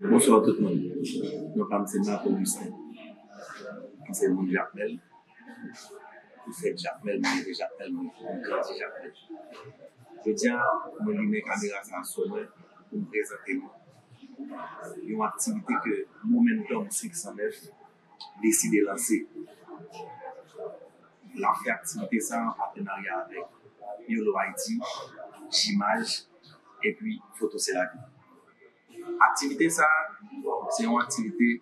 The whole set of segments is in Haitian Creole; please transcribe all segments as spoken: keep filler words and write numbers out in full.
Bonswa tout moun. Non pa m se Marc Augustin. Mwen se moun Jakmèl. Mwen fèt Jakmèl, mwen leve Jakmèl, mwen grandi Jakmèl. Jodi a, mwen limen kamera sa a sou mwen pou m prezante nou yon aktivite ke Momentum senk san nèf deside lanse. L ap fè aktivite sa a an patenarya avèk Yolo Haiti, Jimaj, epi Foto Se Lavi. Aktivite sa a, se yon aktivite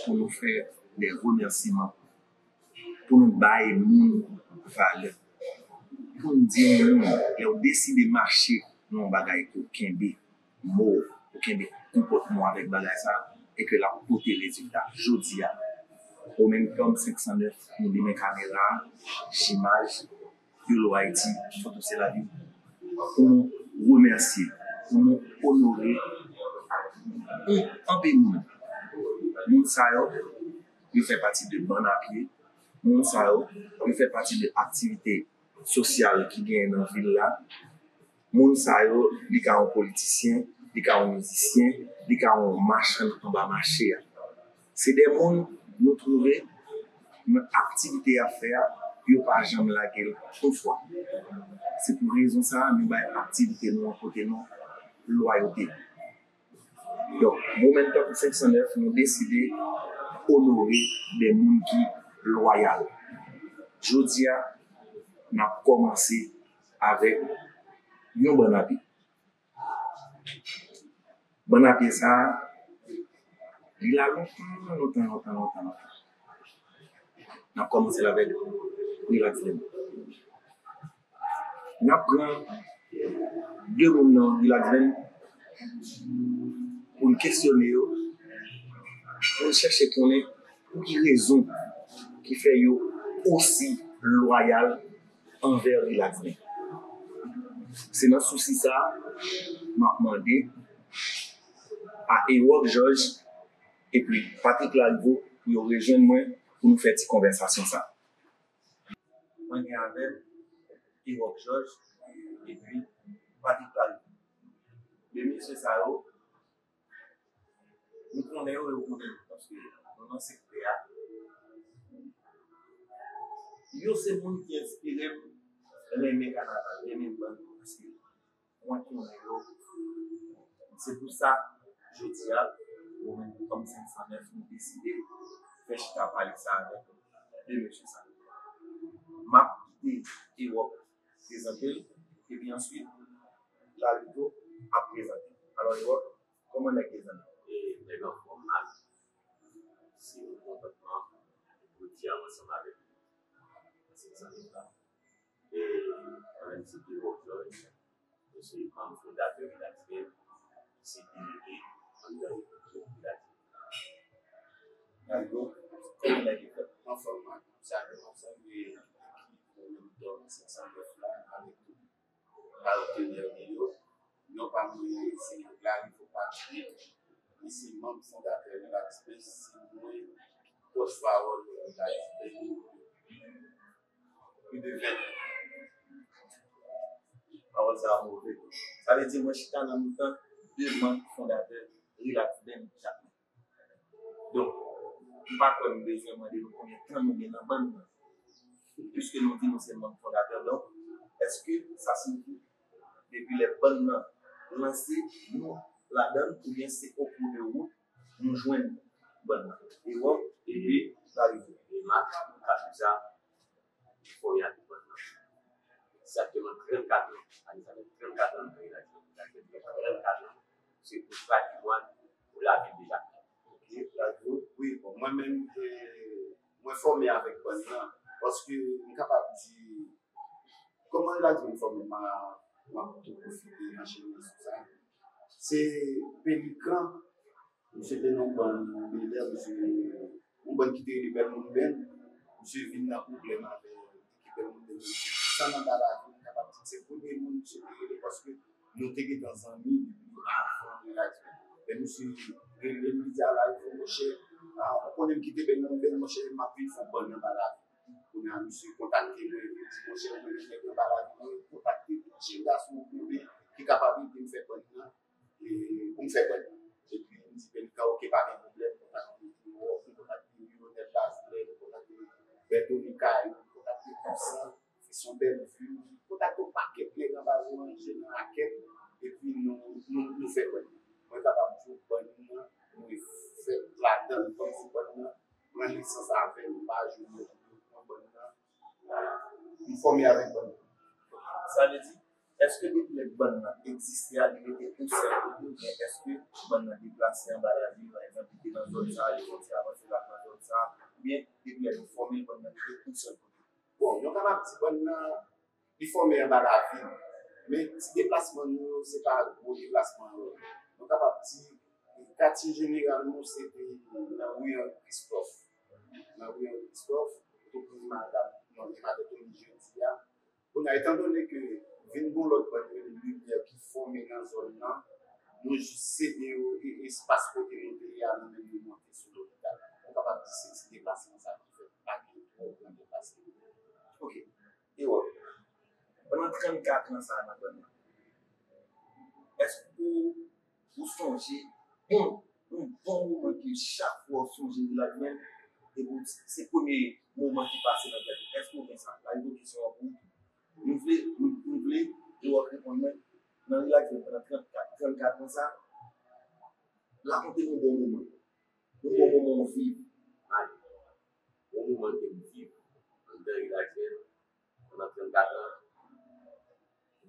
pou nou fè de remèsiman, pou nou bay moun valè, pou n di yon moun, lè w deside mache nan yon bagay ke w kenbe mo w, ou kenbe konpòtman w avèk bagay sa a, e ke l ap pote rezilta. Jodi a, Momentum senk san nèf, nou limen kamera a, Jimaj, Yolo Haiti, Foto Se Lavi, pou nou remèsye, pou nou onore yon anpil moun. Moun sa yo, yo fè pati de bann a pye. Moun sa yo, yo fè pati de aktivite sosyal ki genyen nan vil la. Moun sa yo, li ka yon politisyen, li ka yon mizisyen, li ka yon machann anba mache a. Se de moun nou twouve nan aktivite y ap fè a, yo pa janm lage l yon fwa. Se pou rezon sa a, nou bay aktivite nou an kote non lwayote. Donk, Momentum senk san nèf, nou deside onore de moun ki lwayal. Jodi a, n ap kòmanse avèk yon bann a pye. Bann a pye sa a, li la lontan, lontan, lontan, lontan, lontan. N ap kòmanse l avèk Relax Land. N ap pran de moun nan Relax Land pou n kesyone yo, pou n chèche konnen pou ki rezon ki fè yo osi lwayal anvè Relax Land. Se nan sousi sa a, m ap mande a Erock Georges epi Patrick Lariveaux pou yo rejwenn mwen pou nou fè ti konvèsasyon sa a. Mwen gen avè m Erock Georges epi Patrick Lariveaux. De mesye sa yo, nou konnen yo, yo konnen nou, paske nou nan sektè a. Yo se moun ki enspire m renmen kanaval, renmen bann, paske mwen konnen yo. Se pou sa, jodi a, Momentum senk san nèf, nou deside fè chita pale sa avèk de mesye sa yo. M ap kite Erock prezante l, epi answit, Lariveaux ap prezante l. Alò, Erock, kòman nèg yo zanmi? E, nèg anfòm la, se yon kontantman pou di a ansanm avèk nou. Se sa nou la. E, mwen menm se Pierrot Georges, mwen se manm fondatè Relax Game, se delege anndan ekip Relax Game. Alò, kòman nèg yo fèt? Anfòm, sa yo ansanm, e, ekip Momentum senk san nèf la, avèk tout patenè li yo. Non pa m se Lariveaux Patrick, li se manm fondatè Relax Band, se mwen pòtpawòl Relax Band. Plis de ven. Pawòl sa a move. Sa vle di mwen chita nan mitan de manm fondatè Relax Band Jakmèl. Donk, m pa kwè m bezwen mande nou konbyen tan nou gen nan bann nan. Piske nou di nou se manm fondatè, donk, èske sa siyifi depi lè bann nan lanse, nou ladan l, oubyen se o kou de wout nou jwenn bann nan? Erock, epi Lariveaux. E Marc, Kabisa, fòme avèk bann nan. Egzakteman trannkat an. Ane sa fè trannkat an nan Relax Band. Trannkat an. Se pou patrimwàn pou lavil de Jakmèl. Ok, Lariveaux. Wi, bon, mwen menm, e, mwen fòme avèk bann nan, paske m kapab di, kòman Relax Band fòme, m a, m ap tou pwofite anchene sou sa. Se Pelikan, misye te nan yon bann bèlè, misye, yon bann ki te rele Bèl Moun Band. Misye vin nan pwoblèm avè ekip Bèl Moun Band. Sa nan ba lavi, m kapab di se premye moun misye te rele, paske nou te gentan zanmi depi avan Relax Band. Lè misye rele m, li di, "A, Lariveaux, monchè, a, ou konnen m kite Bèl Moun Band, monchè, m ap vin fè yon bann nan ba lavi." Kounye a, misye kontakte mwen, li di, "Monchè, mwen menm nèg nan ba lavi, mwen kontakte tout jèn gason ou konnen ki kapab ede m fè bann nan, e pou m fè bann nan." Epi, m di, "Bèl Kontakte yon pakèt nèg anba yo ranje nan rakèt, epi nou, nou, nou fè bòn. Mwen kapab di w bòn nan, mwen fèt ladan l, kòmsi bòn nan pran nesans avè m, m pa jwe nan bòn nan, m fòme avèk bòn nan. Sa vle di, èske depi lè bòn nan egziste a, li rete yon sèl kote, oubyen èske bòn nan deplase anba lavil, pa egzanp, li te nan zòn sa a, li sòti avanse l al nan zòn sa a, oubyen depi lè nou fòme l, bòn nan rete yon sèl kote? Bon, nou kapab di bòn nan li fòme anba lavil. Men ti deplasman nou yo, se pa gwo deplasman yo. Nou kapab di katye jeneral nou se te nan ri Henri Christophe. Nan ri Henri Christophe, kote Madan, non, e Madan Tony jodi a. Kounye a, etandone ke vin gon lòt bòn rele Limyè ki fòme nan zòn nan, nou jis sede yo e espas kote nou te ye a, nou menm nou monte sou lopital. Nou kapab di se ti deplasman sa ki fèt, pa gen twò gran deplasman. Ok. Ewòl, pandan trannkat an sa a nan bòn nan, èske ou sonje yon, yon bon moman ke chak fwa ou sonje Relaxman, epi w di, se premye moman ki pase nan tèt ou? Èske ou gen sa? Lage kesyon an pou ou tou. Nou vle, nou, nou vle Ewòl reponn mwen, nan Relaxman pandan trannkat, trannkat an sa, rakonte nou yon bon moman. Yon bon moman ou viv. Bon moman ke m viv anndan Relaxman pandan trannkat an.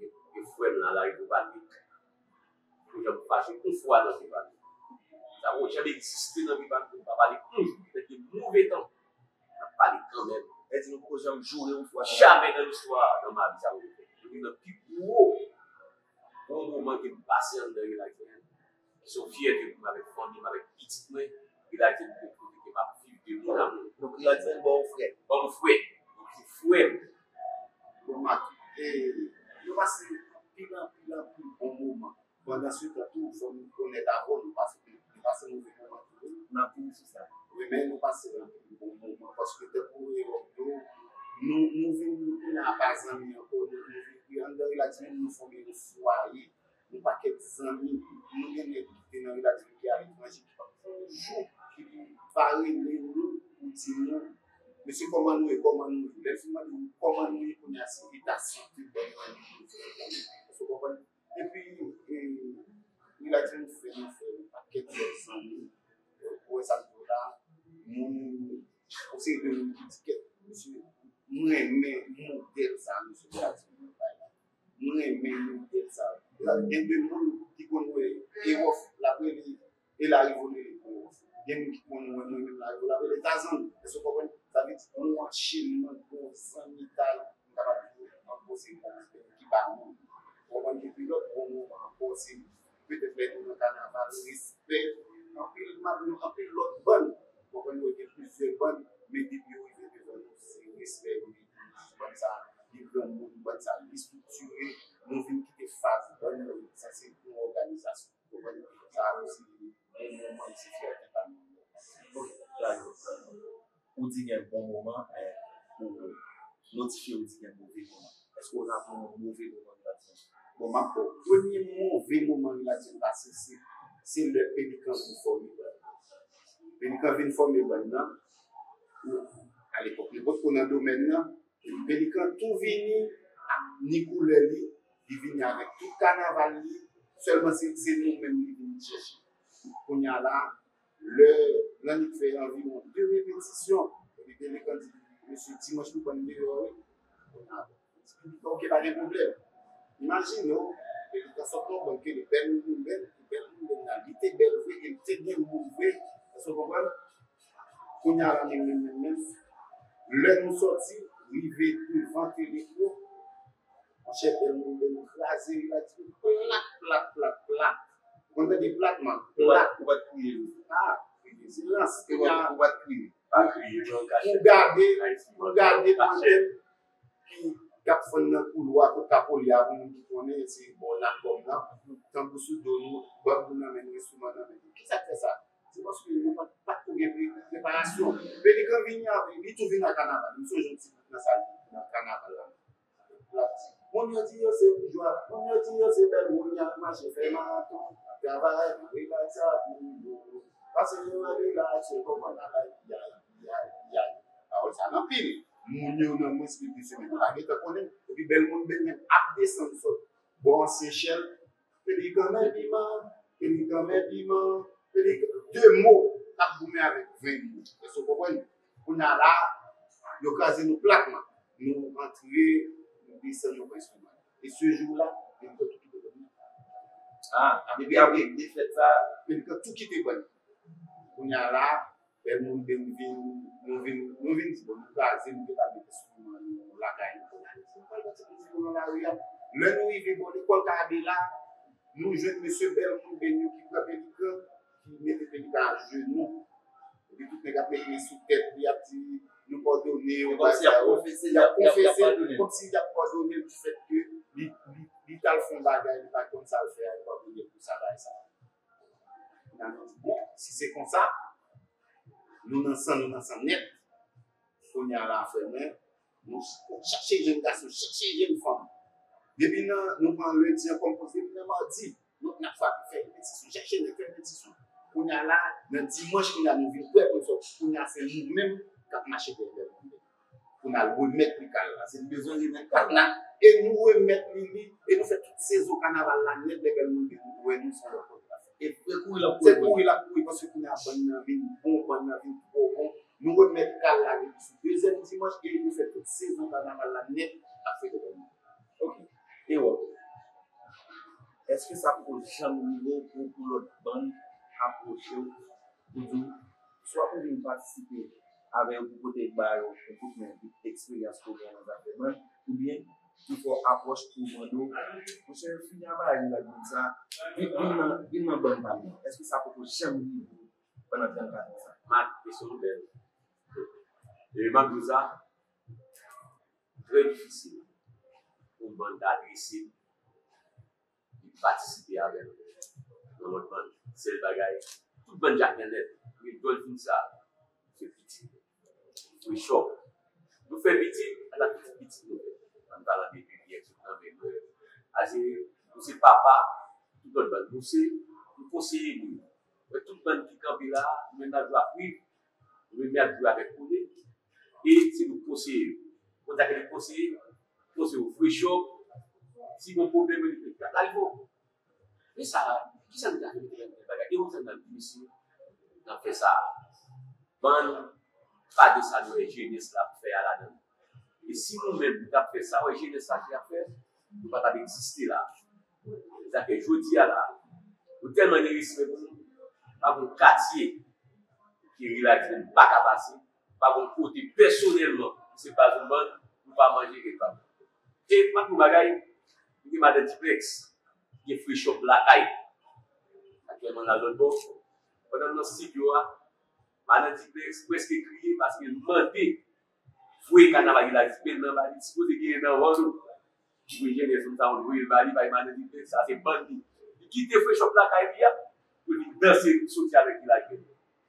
Gen, gen frè m nan lari pou Patrik. Pou jan m fache yon fwa nan vi Patrik. Sa pou jan m egziste nan vi Patrik, m pa pale yon jou, petèt gen move tan. M ap pale kanmenm. Sa vle di nou poko janm joure yon fwa nan vi. Jamè nan listwa, nan ma vi, sa pou fè. Youn nan pi gwo bon moman ke m pase anndan Relaxman, se yon fyète pou mwen avèk fanmi m, avèk pitit mwen. Relaxman se yon kote ke m ap viv de moun a moun. Donk Relaxman ba w frè. Ba m frè. Donk se frè m. Bon, Mak, e, nou pase anpil, anpil, anpil bon moman. Pandan se tan tou, fò nou onèt avè w, nou pase, nou pase move moman tou, wi. N ap vini sou sa. Wi, men nou pase anpil bon moman, paske tankou Ewòl di w, nou, nou vin, nou pa zanmi ankò, nou, nou vin, anndan Relaxman, nou fòme yon fwaye. Yon pakèt zanmi, nou gen nèg ki te nan Relaxman ki aletranje, ki pa fè yon jou, ki pa rele nou pou di nou, mesye, kòman nou ye, kòman nou ye? Lè l fin mande nou kòman nou ye, kounye a se eta sante bòn nan li pou di nou. Èske w konprann? Epi, e, Relaxman fè nou fè yon pakèt lòt zanmi. Ou wè sa m di w la, moun, yon seri de moun ki di kèt, mesye, mwen renmen modèl sa, mesye Relaxman bay la. Mwen renmen modèl sa. Gen de moun ki konn wè Ewòf, l ap rele, e Larivo rele Ewòf. Gen moun ki konn wè mwen menm Larivo, l ap rele Tazan. Èske w konprann? Sa vle di, yon anchenman, yon zanmitay, m kapab di, yon anchenman ki pa moun. Ou konprann? Epi lòt bon moman ankò, se petèt lè nou nan kanaval, respè, anpil, anpil lòt bann. Ou konprann? Yo gen plizyè bann, men depi yo rive devan nou, se respè yo mete. Bann sa, li granmoun, bann sa, li estriktire. Nou vin kite faz bann yo, sa se yon òganizasyon. Ou konprann? Sa a osi, bon moman, se fyète pa nou. Ok, dakò. Ou di gen bon moman, eh, ou notifye ou di gen move moman. Èske ou raple w yon move moman Relaxman? Bon, m ap ba w. Premye move moman Relaxman pase, se, se lè Pelikan vin fòme band. Pelikan vin fòme band nan. Alepòk, li potko nan domèn nan. Epi Pelikan tou vini ak ni koulè li, li vini avèk tout kanaval li, sèlman se, se nou menm li vin chèche. Kounye a la, lè Lannik fè anviwon de repetisyon, epi Pelikan di, mesye, dimanch nou pran deyò, wi. Kounye a, Pelikan, ok, pa gen pwoblèm. Imajine w, Pelikan sot nan bank, li bèl moun, bèl, bèl moun, bèl la. Li te bèl vre, e li te gen moun vre. Èske w konprann? Kounye a la, menm, menm, menm, menm, lè nou sòti, rive devan Teleko, monchè, bèl moun, bèl moun, kraze, li la di, plat, plat, plat, plat. Ou konn tande plat, man? Ou pa, plat. Ou pa t kriye, wi. Ah, kriye, se rans. Ou pa, ou pa t kriye. Pa kriye, non, kachèt. Ou gade, ou gade, mwen menm, ki, k ap fann nan koulwa kot Kapoli a, pou moun ki konnen, se bò Lakòm nan, tanbou sou do nou, bab nou nan men nou, enstriman nan men nou. Kisa k fè sa? Se paske nou pa t, pa t ko gen pre-, preparasyon. Pelikan vini apre, li tou vin nan kanaval. M sonje yon ti bout nan sa, nan kanaval la. L ap di, moun yo di yo se boujwa, moun yo di yo se bèl moun, y ap mache fè maraton, travay, rilaks, sa pou yo. Pase yo rilaks, yo kòmanse travay, yay, yay, yay. Pawòl sa nan pil. Moun yo nan mwens ke de semèn, yo pa gentan konnen. Epi bèl moun Benyen ap desann sot bò ansyen chèl. Pelikan men piman, pelikan men piman, pelikan, de mo k ap goumen avèk ven mo. Èske w konprann? Kounye a la, yo kraze nou plat, man. Nou antre, nou desann yon enstriman. E se jou la, nou fè tout kite bòn. Ah, depi apre defèt sa, pelikan tou kite bòn. Kounye a la, bèl moun vin, vin, nou vin, nou vin di, bon, nou kraze, nou te ka mete sou nou lakay nou. Nou pral pati pou nou nan lari a. Lè nou rive bò lekòl Kabe la, nou jwenn mesye bèl moun Benyen ki pran pelikan, ki mete pelikan ajenou. Epi tout nèg ap mete men sou tèt li, ap di, nou padone, ou bagay sa yo. Y ap konfese, y ap konfese, kòmsi y ap padone l difèt ke li, li, li t al fè yon bagay, li pa t konn sa l fè a, li padone l pou sa, bagay sa. Kounye a nou di, bon, si se konsa, nou nan san, nou nan san nèt. Kounye a la, frè mwen, nou ch- chache jèn gason, chache jèn fanm. Depi nan, nou pran lendi an kòm koz, depi nan madi, nou, n ap frape, fè repetisyon, chache nèg fè repetisyon. Kounye a la, nan dimanch, kounye a nou vin prè pou n sòti. Kounye a se nou menm k ap mache dèyè bèl moun. Pou n al remèt li kal la. Se li bezwen remèt kal la. E nou remèt li li, e nou fè tout sezon kanaval la nèt, lè bèl moun vin wè nou se yon lòt bagay. E, e kouri l ap kouri. Se kouri l ap kouri, paske kounye a bann nan vin bon, bann nan vin twò bon. Nou remèt kal la depi sou dezyèm dimanch, e nou fè tout sezon kanaval la nèt, ap fete bèl moun. Ok. E wè, èske sa poko janm rive w pou, pou lòt bann apwoche w pou di w, swa pou vin patisipe avè yo pou pote ba yo yon kout men, eksperyans ke w gen nan zafè bann, oubyen pifò apwòch pou mande w, monchè, fini a bagay la, bann sa, vin, vin nan, vin nan bann pa m nan. Èske sa poko janm rive w pandan trannkat an sa? Mak, kesyon bèl. E m ap di w sa, trè difisil pou yon bann ta adrese m, li patisipe avè m nan lòt bann. Sèl bagay, tout bann Jakmèl nèt, men dòlfin sa, se pitit. Frechòp. Nou fè pitit, ala pitit pitit nou fè. Ann palan de bebe, et cetera. Men nou, ase, nou se papa, tout lòt bann. Nou se, nou konseye moun. Men tout bann ki kanpe la, nou menm n ap jwe ak riv, nou menm n ap jwe avèk kole, e se nou konseye yo. Kontakte konseye, konseye yo frechòp, si gon pwoblèm, yo di, "Gad, la rive." Men sa, kisa nou ta fè mete nan bagay? E konsa n ap di, mesye, n ap fè sa. Bann pa de sa nou wè jenès la ap fè a ladan. E si nou menm, nou t ap fè sa, wè jenès la ki ap fè, nou pa t ap egziste la. Sa fè jodi a la, nou tèlman gen respè pou nou, pa gon katye ke Relax Band pa ka pase, pa gon kote pèsonèlman, se pa yon bann, nou pa manje kèk pa. E pa pou bagay, nou gen madan Diplex, gen Frechòp lakay. Aktyèlman la lòt bò, pandan m nan estidyo a, madan Diplex prèske kriye paske l mande voye kanaval Relax Band nan ba li, sipoze genyen nan hòl ou. Li voye jenès moun sa yo voye l ba li, bay madan Diplex, sa se bann li. Li kite Frechòp lakay li a, pou li danse, soti avèk Relax Band.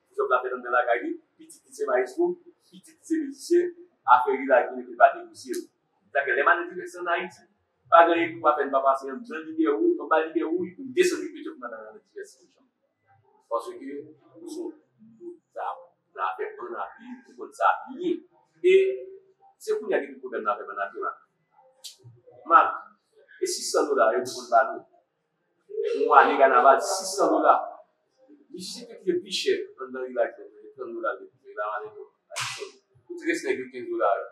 Frechòp la fèt anndan lakay li, pitit li se mayestwo, pitit li se mizisyen, afè Relax Band epi l pa debouse l. Sa fè lè madan Diplex ann Ayiti, pa gen anyen ki pou pa fè, n pa pase anndan Libèwo, anba Libèwo, pou n desann rive Petyon pou n al nan Diplex Frechòp. Paske nou se yon, nou, sa, nan afè bann api, nou konn sa byen. E se kounye a ki gen pwoblèm nan afè bann api la. Mak, e sis san dola yo te konn ba nou. Yon ane kanaval, sis san dola. Mizisyen ki te pi chè anndan Relax Band, trant dola l te koute, la ane nou. Pou ti rès nèg yo kenz dola yo.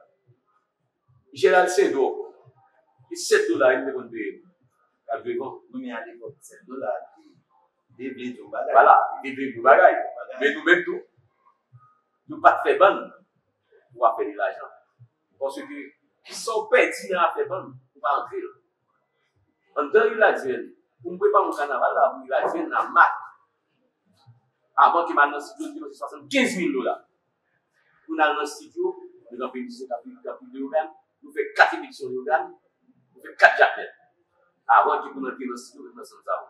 Michel al Sendò, e sèt dola li te konn peye nou. K ap jwe van. Wi, men alepòk, sèt dola te, te vle di yon bagay. Vwala, te vle di yon bagay. Men nou menm tou, nou pa t fè bann pou afè de lajan. Paske, kisa w pèdi nan afè bann, ou pa antre l. Anndan Relax Band, pou m prepare yon kanaval la, pou Relax Band, nan Mak. Avan ke m al nan estidyo, m depanse swasannkenz mil dola. Pou n al nan estidyo, nou kanpe mizisyen k ap, k ap rive yo menm, nou fè kat repetition yo menm, nou fè kat Jakmèl. Avan ke pou n antre nan estidyo, nou nan sanm sa yo.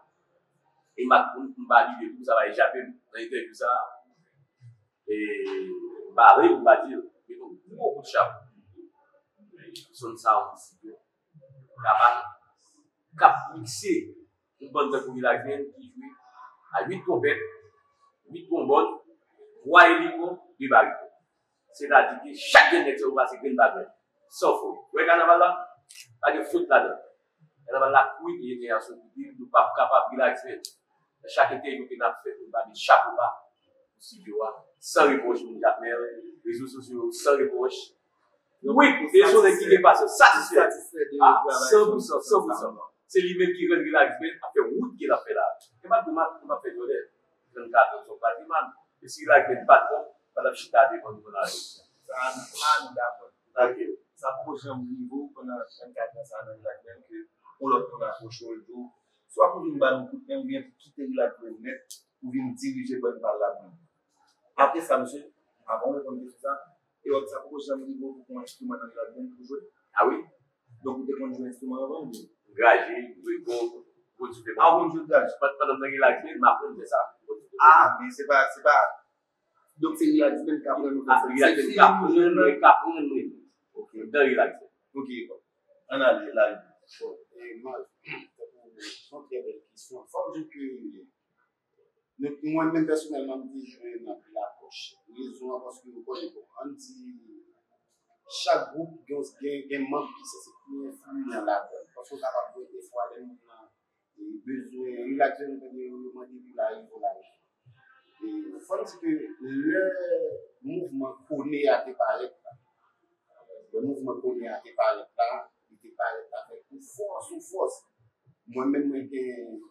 E m ap, m, m pa bliye tou, sa va echape m nan entèvyou sa a. E m pa vle pou m pa di l, men yon gwo kout chapo. Sonn sa yo nan estidyo. K ap, k ap mikse yon bann tankou Relax Band ki jwe a uit twonpèt, uit bonbòn, twa eliko, de bariko. Sètadi ke chak grenn nèg sa yo pase grenn pa grenn. San fo. Ou wè kanaval la? Pa gen fot ladan. Nan lakou, e jenerasyon ki vin, nou p ap kapab relax men. Nan chak entèvyou ke n ap fè, nou ba met chapo ba pou Silvio a, san repwòch, moun Jakmèl, rezo sosyo yo, san repwòch. Wi, e se yon nèg ki gen pasyans, satisfè. Satisfè de travay. Ah, san pou san, san pou san. Se li menm ki rann relax men, ap fè wout ke l ap fè la. E pa pou m ap, m ap fè jòlè. Trannkat an se yon patrimwàn. E si relax men pa t bon, pa t ap chita devan nou nan lari. Sa, sa, nou dakò. Ok. Sa poko janm rive w pandan trannkat an sa nan relax men ke yon lòt moun apwoche w, l di w, swa pou vin ba nou kout men oubyen pou kite relax men nèt, pou vin dirije bann pa l la pou nou. Apre sa, mesye, avan w reponn kesyon sa, e wè sa poko janm rive w pou pran enstriman nan relax men pou jwe? Ah wi. Donk, ou te konn jwe enstriman anvan oubyen? Graje, jwe gwo, gwo dife. Ah, ou konn jwe graje? Pandan m nan relax men, m aprann fè sa. Ah, men se pa, se pa, donk, se relax men k aprann ou fè sa. Ah, relax men k aprann mwen, k aprann mwen. Ok. Nan relax men. Ok, bon. Ann ale, la. Bon, e, Marc, se yon trè bèl kesyon. Fò m di ke nou, mwen menm pèsonèlman, m te jwenn anpil apwòch. Rezon an, paske ou konnen, bon, ann di, chak gwoup gen, gen, gen manm ki sanse pi enfliyan ladan l. Paske w kapab wè defwa lè moun nan, e, bezwen relax men, yo mande pou l arive, l arive. E fò n di ke lè mouvman Kone a te parèt la, lè mouvman Kone a te parèt la, li te parèt avèk yon fòs, yon fòs. Mwen menm, mwen gen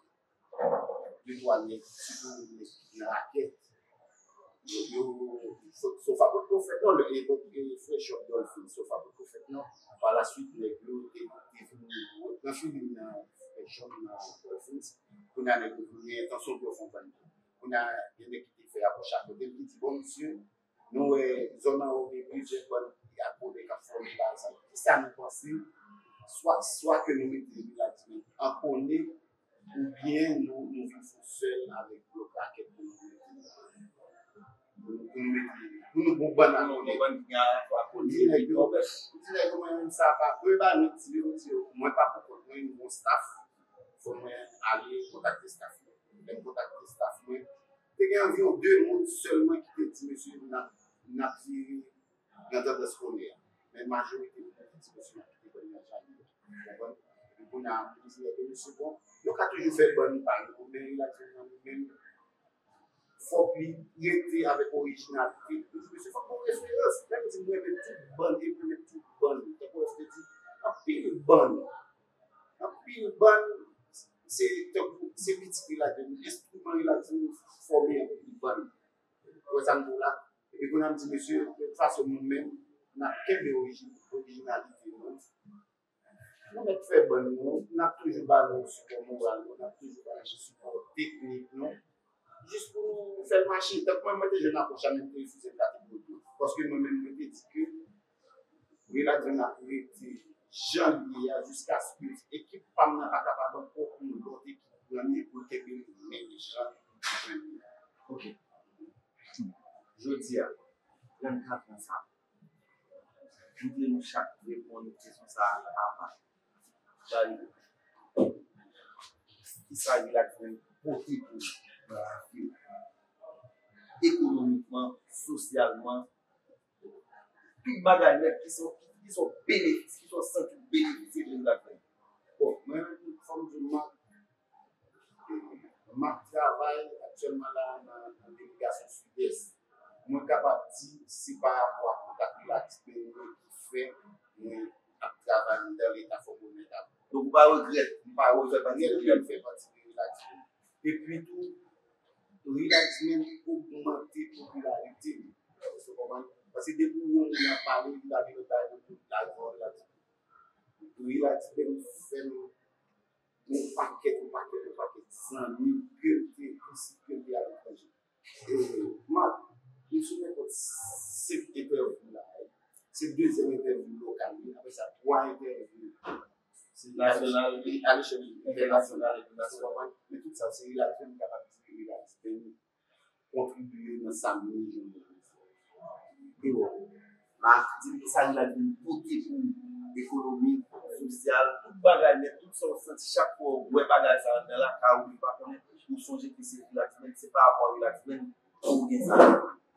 de twa nèg, sitou nèg ki nan rakèt. Yo, yo, Sofa potko fèt non, lè epòk, e, Fresh Up Dolphins, Sofa potko fèt non. Pa la swit, nèg yo te, te vin pran filim nan Fresh Up nan Dolphins. Kounye a nèg yo vin gen entansyon pou yo fè yon bann tou. Kounye a, gen nèg ki te fè apwòch akote m ki di, bon, mesye, nou wè zòn anwo gen plizyè bann ki abòne k ap fòme la sa. Kisa nou panse? Swa, swa ke nou mete Miladji an Kone, oubyen nou, nou vin fè sèl avèk blòk rakèt pou nou mete, pou nou mete, pou nou bon bann a Kone. Bon bann ki gen rapò a Kone. M di nèg yo, m di nèg yo, mwen menm sa pa, mwen pa nou di yo, m di yo, mwen pa pou kont mwen, m gon staff, fò mwen ale kontakte staff mwen. Lè m kontakte staff mwen, te gen anviwon de moun sèlman ki te di, mesye, n ap, n ap vire nan tandans Kone a. Men majorite moun ki di mesye ap kite bann nan jale. Ou konprann? Epi kounye a, m di nèg yo, mesye, bon, nou ka toujou fè bann pa nou, men Miladji nan nou menm, fòk li rete avèk orijinalite. M di, mesye, fòk gon referans. Lè m di m renmen tout bann, e m renmen tout bann. Tankou F T di, anpil bann. Anpil bann, se tankou, se pitit Miladji, enstriman Miladji fòme anpil bann. Ou wè sa m di w la? Epi kounye a m di, mesye, de tout fason, nou menm, n ap kenbe oriji-, orijinalite nou. Nou mèt fè bann nou, n ap toujou ba nou sipò moral nou, n ap toujou ba nou sipò teknik nou, jis pou nou fè l mache. Tank mwen, mwen te jwenn apwòch la, men m te refize m kategorikman. Paske mwen menm, mwen te di ke Miladji ap rete jan l ye a jiskaske ekip pa m nan pa kapab ankò pou yon lòt ekip pran li pou l kenbe li menm jan li pran li a. Ok. Jodi a, trannkat an sa, m vle nou chak reponn kesyon sa a apa. Dayè, kisa Miladji pote pou nou nan lavi w? Ekonomikman, sosyalman, tout bagay nèt ki se, ki se yon benefis, ki se yon sant ou benefisye de Miladji. Bon, mwen menm, fò m di w, m ap, m ap travay aktyèlman la nan, nan delegasyon Sidès. Mwen kapab di se pa rapò a kontak Miladji mwen ki fè mwen ap travay anndan leta fòm mwen ta. Donk ou pa regrèt, ou pa regrèt pati de Miladji. Epi tou, Miladji ogmante popilarite li. Ou konprann? Paske depi ou wè yon moun ap pale, li pa gen lòt bagay pou tout lajan Miladji. Miladji fè m yon pakèt, yon pakèt, yon pakèt zanmi ke m te, isit ke m te aletranje. E, Marc, m sou nenpòt senk entèvyou la, se dezyèm entèvyou lokal li, apre sa, twa entèvyou nasyonal, e alechèl entènasyonal, entènasyonal. Men tout sa, se Miladji m kapab di ke Miladji kontribye nan sa m ye jodi a. E bon, Marc, di m kisa Miladji vin pote pou ou, ekonomik, sosyal, tout bagay nèt, tout sa w santi chak fwa w wè bagay sa anndan lakay ou, ou pa konnen, ou sonje ke se Miladji, se pa rapò a Miladji ke w gen sa.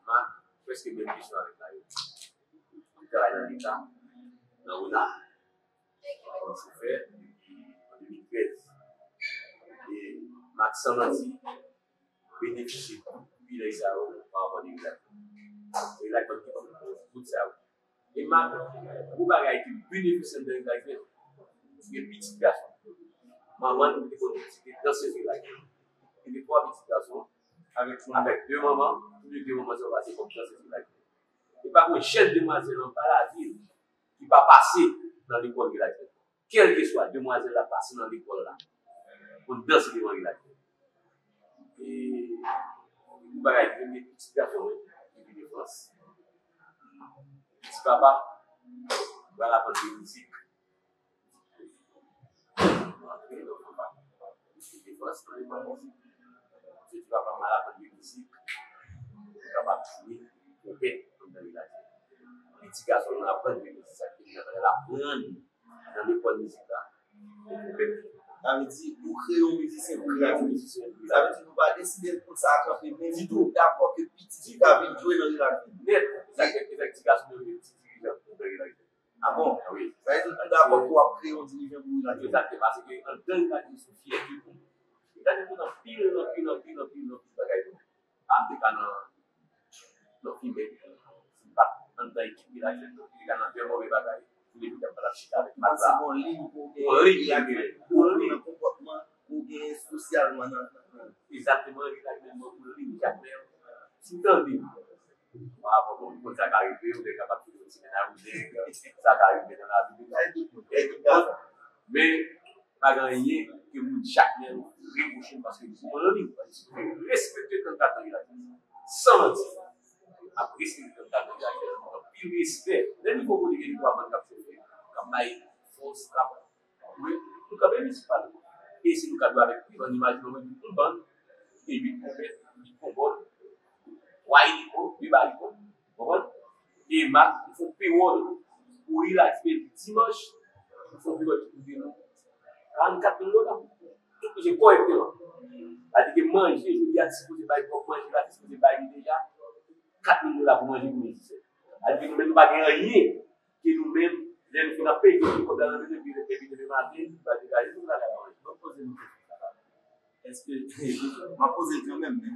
Marc, prèske menm kesyon avèk Dayè. Ou travay nan leta, nan ona. Kòmanse fè an de mil trèz. E m ak San Manti benefisye tout privilèj sa yo pa rapò de Relax Band. Relax Band ki ban m tout sa yo. E m ak gwo bagay ki benefisye anndan Relax Band, se pitit gason. Manman l te konn, se te dansèz Relax Band. Li te twa pitit gason, avèk, avèk de manman, tou le de manman sa yo pase kòm dansèz Relax Band. E pa gen yon jèn demwazèl anba lavil ki pa pase nan lekòl Relax Band. Kèlkeswa demwazèl la pase nan lekòl la, konn danse devan Relax Band. E yon bagay ki gen pitit gason mwen ki vin de Frans. Ti papa, pral aprann jwe mizik. Mwen antre nan fanfare. Li te Frans, nan lekòl mizik. Mwen di papa m al aprann jwe mizik pou m kapab jwe twonpèt anndan Relax Band. Pitit gason mwen aprann jwe mizik, sa ki vin apre l aprann nan lekòl mizik la. Twonpèt. Sa vle di, ou kreye yon mizisyen pou Relax Band. Sa vle di, nou pa deside pou sa kanpe, men nou dakò ke pitit li ka vin jwe nan Relax Band. Nèt. Sa ki fè ti gason yo vin ti dirijan anndan Relax Band. Ah bon? Wi. Sa vle di, nou dakò pou w ap kreye yon dirijan pou Relax Band. Egzakteman, paske anndan Relax Band se yon fyète pou nou. Relax Band konn anpil, anpil, anpil, anpil, anpil bagay pou nou. A, m te ka nan, nan fimè. Si m pa t anndan ekip Relax Band, m te ka nan de move bagay. Pou depi m t ap chita avèk Max la. Bon, liy pou w gen. Yon liy pou w gen. Yon liy. Nan konpòtman pou w gen sosyalman nan. Egzakteman, Relax Band ban m yon liy, Jakmèl. Si w tande m, w a bon, bon, konn sa ka rive, ou te kapab fini yon semèn a ou nèg, sa ka rive nan lavi, men pa tout moun, men tout gason. Men, pa gen anyen ke moun Jakmèl repwoche m paske li ban m liy. Paske si w te respekte trannkat an Relax Band, san manti, ap respekte trannkat an Relax Band, anpil respè. Lè nivo kote gen de twa bann k ap chofe, k ap bay fòs, k ap Wi, nou kanpe mizik pa nou. E si nou ka jwe avèk pi, ann imajine w mwen di yon bann, e uit twonpèt, uit bonbòn, twa eliko, de bariko, konprann? E m ap fè yon pewòl pou Relax Band dimanch, m fè yon pewòl ki koute nou karannkat mil dola. Tout misye kòrèkteman. Sa vle di ke manje, jodi a, li sipoze bay pwòp manje la, li sipoze bay li deja kat mil dola pou manje pou mizisyen. Sa vle di ke nou menm nou pa gen anyen ke nou menm, lè nou fin ap peye tout kòb la nan men nou, epi, epi demen maten, nou pral degaje, nou pral al manje. Mwen poze nou kesyon sa la. Èske, m ap poze l kanmenm, men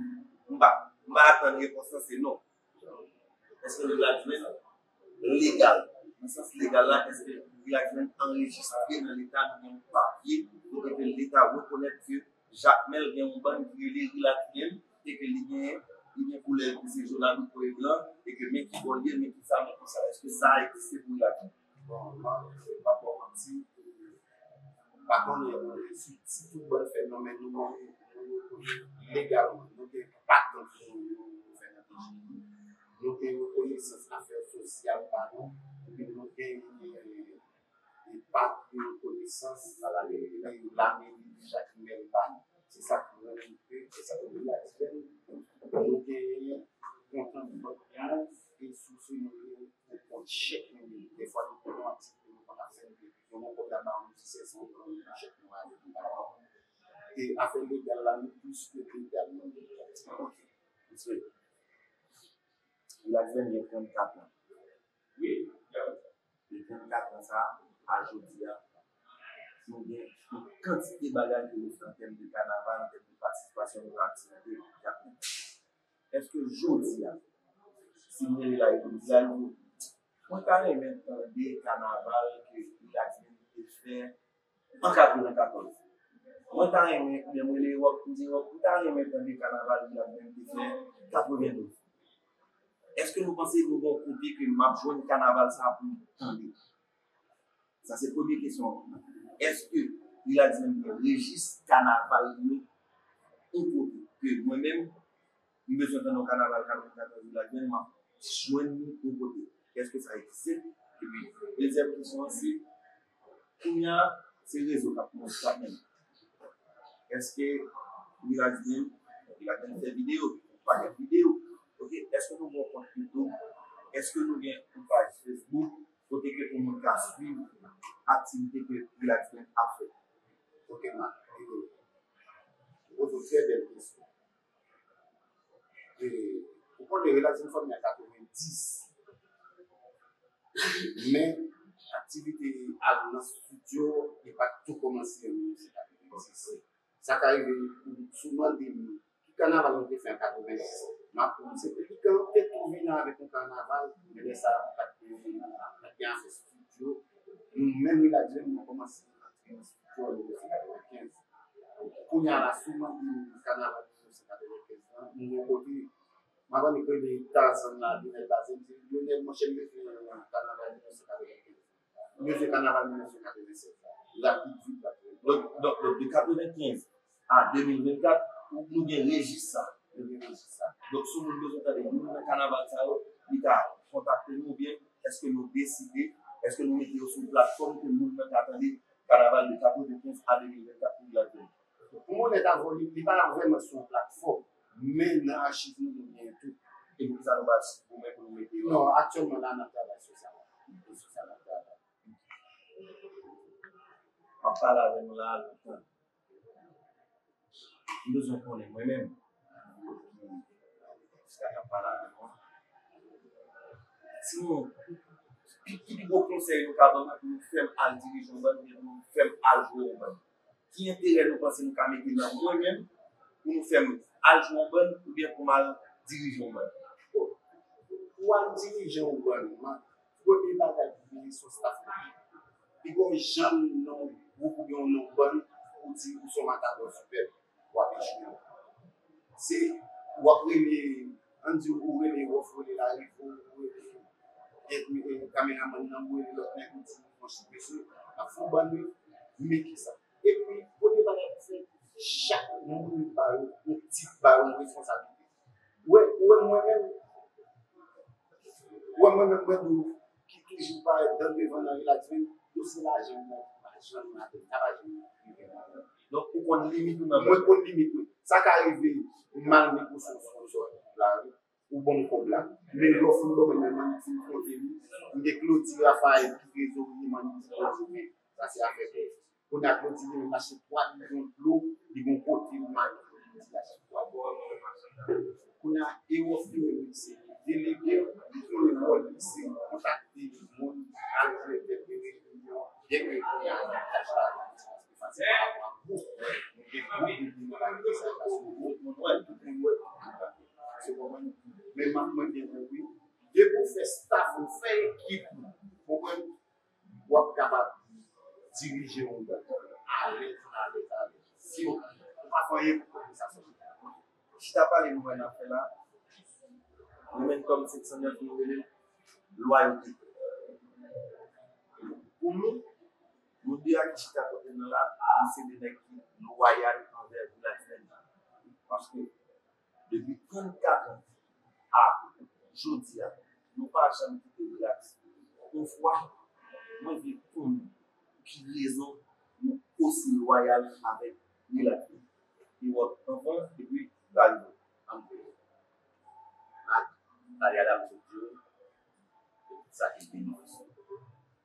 m pa, m pa atann repons lan, se non. Èske Relax Band legal? Nan sans legal la, èske Relax Band anrejistre nan Leta, nou gen yon papye kote ke Leta rekonèt ke Jakmèl gen yon bann ki rele Relax Band e ke li gen, li gen koulè ki se jòn, abri, kòb e blan, e ke men ki bò l ye, men ki sa, men ki sa. Èske sa egziste pou Relax Band? Bon, m ap, m ap ba w manti, m pa konnen si, si tout bann fèt non, men nou, nou, nou rekonèt legalman. Nou gen patant nou, nou fè nan P J I. Nou gen rekonesans afè sosyal pa nou. Epi nou gen, e, e, pa gen rekonesans, e, lameri Jakmèl pa nou. Se sa ki rann nou ke, se sa ki rann nou ke nou genyen kontan nou, e sou, sou nou, nou kont chèk nou ye. Defwa nou pran yon atik pou nou konn ap fè, nou nou pran kòb la ba yon mizisyen san nou pran chèk nou ale nou ba yo. E afè legal la, nou plis ke legal, nou. Ok. Misye, Relax Band gen trannkat an. Wi. E trannkat an sa a, a jodi a, nou gen yon kantite bagay ke nou fè an tèm de kanaval, an tèm de patisipasyon nan aktivite. Èske jodi a, si m rele la epi m di la, mwen ta renmen tande kanaval ke Relax Band te fè an katrevenkatòz. Mwen ta renmen, oubyen m rele Rock, m di Rock, m ta renmen tande kanaval Relax Band te fè katrevendouz. Èske nou panse nou gen yon kote ke m ap jwenn kanaval sa a pou m tande? Sa se premye kesyon an. Èske Relax Band gen rejis kanaval yo yon kote ke mwen menm, m bezwen tande yon kanaval katrevenkatòz Relax Band, m ap jwenn li yon kote? Èske sa egziste? Epi, dezyèm kesyon an se, kounye a, se rezo k ap, k ap mennen. Èske Relax Band, Relax Band fè videyo, yon pakèt videyo. Ok, èske nou gen yon kont YouTube? Èske nou gen yon paj Facebook kote ke yon moun ka swiv aktivite ke Relax Band ap fè? Ok, Marc, ou poze yon trè bèl kesyon. E, ou konnen Relax Band fòme an katrevenndis. Men, ak aktivite al nan estidyo, li pa t tou kòmanse an mil nèf san katrevensis. Sa ka rive, si w mande m ki kanaval nou te fè an katrevensis, m ap di w se Pelikan te tou vini avèk yon kanaval, men lè sa a, pa t gen, pa t gen afè estidyo. Nou menm, Riladjè, nou kòmanse antre nan estidyo an mil nèf san katrevenkenz. Kounye a la, si w mande m kanaval mil nèf san katrevenkenz lan, m gen yon kote, m ap annik rele Tazan la, Lionel Tazan, m di, Lionel, monchè, m bezwen kanaval mil nèf san katrevenkenz. M bezwen kanaval mil nèf san katrevensenk la. Rapid, vit, rapid. Donk, donk, donk, de katrevenkenz a de mil vennkat, nou gen rejis sa. Nou gen rejis sa. Donk, si yon moun bezwen tande moun nan kanaval sa yo, li ka kontakte nou oubyen èske nou deside, èske nou mete yo sou yon platfòm ke moun nan ka tande kanaval de katrevenkenz a de mil vennkat pou l ap vini? Pou m onèt avè w, li, li pa vrèman sou yon platfòm, men nan achiv nou, nou gen tout. E poukisa nou pa goumen pou nou mete yo? Non, aktyèlman la, n ap travay sou sa. Sou sa n ap travay. M ap pale avè nou la lontan. M bezwen konnen mwen menm. Jiska n ap pale avè nou an. Si nou, ki, ki pi gwo konsèy nou ka ban mwen pou nou fè m al dirije yon bann, oubyen pou nou fè m al jwe yon bann? Ki enterè nou panse nou ka mete nan mwen menm pou nou fè m al jwe yon bann oubyen pou m al dirije yon bann? Bon, pou w al dirije yon bann, premye bagay pou w vini se yon staff. Pi gon janm nan yon gwoup oubyen yon bann pou w di ou se yon matadò sipèb, w ap echwe. Se, w ap rele, ann di ou rele Wòf, ou rele Larivo, ou rele, e, e, kameramann nan, ou rele lòt nèg, ou di, monchè, mesye, n ap fè yon bann wi, men ki sa. Epi, premye bagay pou fè, chak moun ba yo yon tit, ba yo yon responsablite. Ou wè, ou wè mwen menm, ou wè mwen menm, mwen di w, ki toujou parèt dan devan nan Riladjè, yo se lajan mwen, pa janm nan, pa janm rive nan. Donk, ou konn limit ou nan mwen, konn limit mwen. Sa ka rive, m al negosye yon sponsor la, wi. Ou ban m kòb la. Men lè w fin ban mwen, men m fin konte li. M gen Claudy Raphaël ki trezorye, m annik di Claudy, men sa se afè pou ou. Kounye a Claudy li menm achte twa bidon dlo, li gon kote li mare, li achte twa bidon. Kounye a Ewòf li menm li se delege, li konnen wòl li se kontakte moun, al jwe entèprete, byen ke kounye a nan tach la, li fasil pa pran gwo. Nou gen gwo bidon nan bagay sa, paske tout moun wè, tout moun wè, tout moun tande. Se konprann? Men m ap mande nou wi, depi w fè staff ou, fè ekip ou, konprann? W ap kapab dirije yon bann alèz, alèz, alèz. Si w, ou pa fè anyen pou kòb sa sòti. Chita pale nou wè n ap fè la. Nou menm kòm senk san nèf nou rele l lwayote. Pou nou, nou de a ki chita kote n nan la, nou se de nèg ki lwayal anvè Riladjè. Paske depi trannkat an a jodi a, nou pa janm kite Riladjè. Yon fwa, mwen vle konnen pou ki rezon nou osi lwayal avèk Riladjè. Ewòf anvan, epi Larivo. Ann konnen. Ak Larivo, sa ki beni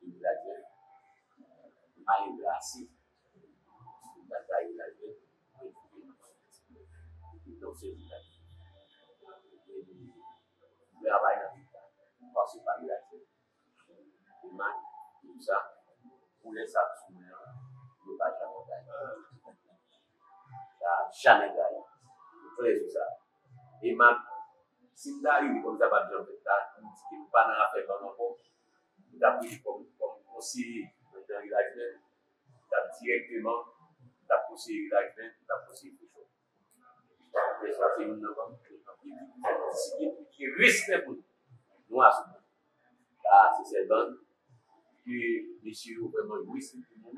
Riladjè. Pa engra ase. Bagay la, donk, se li la. Travay nan tout sa. Pase pa li la. Iman, tout sa. Koulè sa sou mwen an, yo pa janm gaye. Sa janm gaye. Yo klè sou sa. Iman, si m ta rive kòm sa pa t janm fèt la, m di ke m pa nan afè bann ankò. M t ap rete kòm, kòm konseye nan Riladjè, m t ap dirèkteman, m t ap konseye Riladjè, m t ap konseye Frechò. Frechò se youn nan bann ki gen, ki gen respè pou nou. Nou asou. Sa se sèl bann ke mesye yo vrèman yo respekte moun,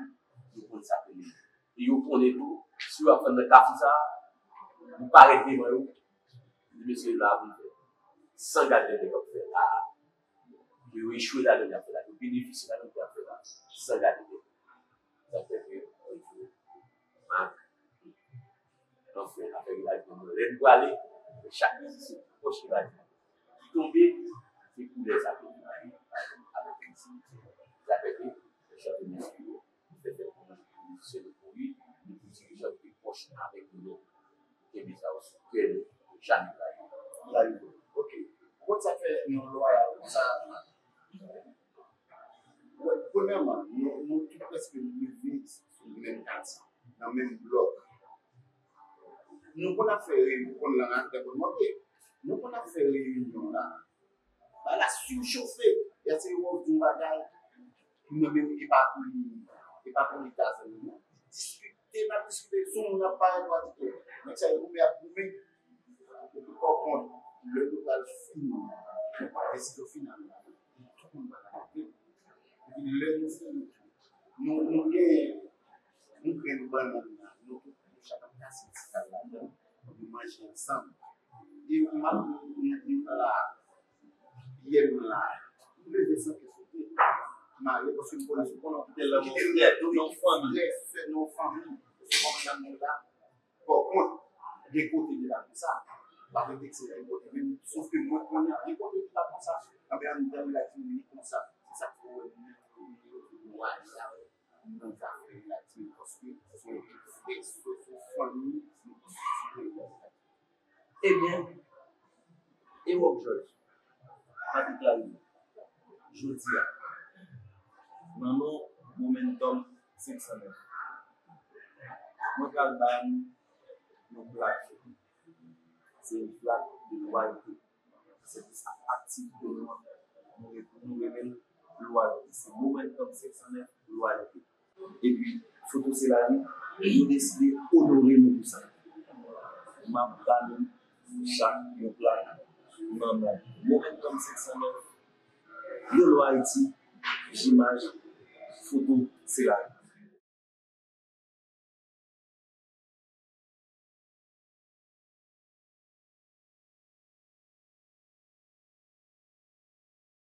yo konn sa ke yo ye. E yo konnen tou, si yo ap fè nan kafou sa, yo parèt devan yo, di mesye la pou l fè. San gade nèg ap fè la. Yo echwe ladan y ap fè la, yo benefisye ladan y ap fè la, san gade tèt. Sa fè ke, anfen, afè Riladjè, lè n prale, chak mizisyen ki pwòch Riladjè, ki tonbe, se koulè sa ke Riladjè avèk mizisyen. Sa fè ke chak mizisyen yo, se fè pou mizisyen yo kouri, nou pou dirijan ki pwòch avèk nou yo. Kenbe sa yo sou kè nou, pou jamè trayi. Trayi nou. Ok. Ou konn sa k fè nou lwayal konsa? Wè, premyèman, Prèske nou leve sou menm katye, nan menm blòk. Nou konn ap fè reyinyon, konn lan a trè bon mòde. Nou konn ap fè reyinyon la. Bagay la sichofe. Yaseye wè w di yon bagay, mwen menm e pa pou li, e pa pou li ta fè nou. Diskite, n ap diskite, sou moun ap parèt, w a di ke nèg sa yo goumen ap goumen. Epi pa kont, lè nou pral fini, desizyon final la, tout moun pral aksepte. Epi lè nou fini, nou, nou gen yon grenn bannann la, nou tout, nou chak ap kase ti kal ladan, nou manje ansanm. E m ap, m, m la, yè m la, m leve san kè sote, m ale, paske m konnen se konnen w kite l nan yon frè, nan yon fanmi, frè, sè, nan yon fanmi, se kòman nan moun la. Bon, kont, gen kote li pa konsa. Pa vle di ke se menm kote menm, sof ke mwen konnen gen kote li pa konsa. Anben, ann, ann, li konsa. Se sa k fè w wè li, li, li, li, li, nan zafè relative, paske se yon ekspres, se yon fanmi, se yon konstriksyon. Ebyen, Ewòk Jòj, Patrick Larue, jodi a, nan non Momentum senk san nèf, mwen pral ba nou yon plak. Se yon plak de lwayalite. Sèvis ak aktivite nou an, nou re-, nou rele l lwayalite. Se Momentum senk san nèf, lwayalite. Epi, foto se lavi, nou deside onore nou pou sa. M ap ba nou chak yon plak nan non Momentum senk san nèf, Yolo Haiti, Jimaj, foto se lavi.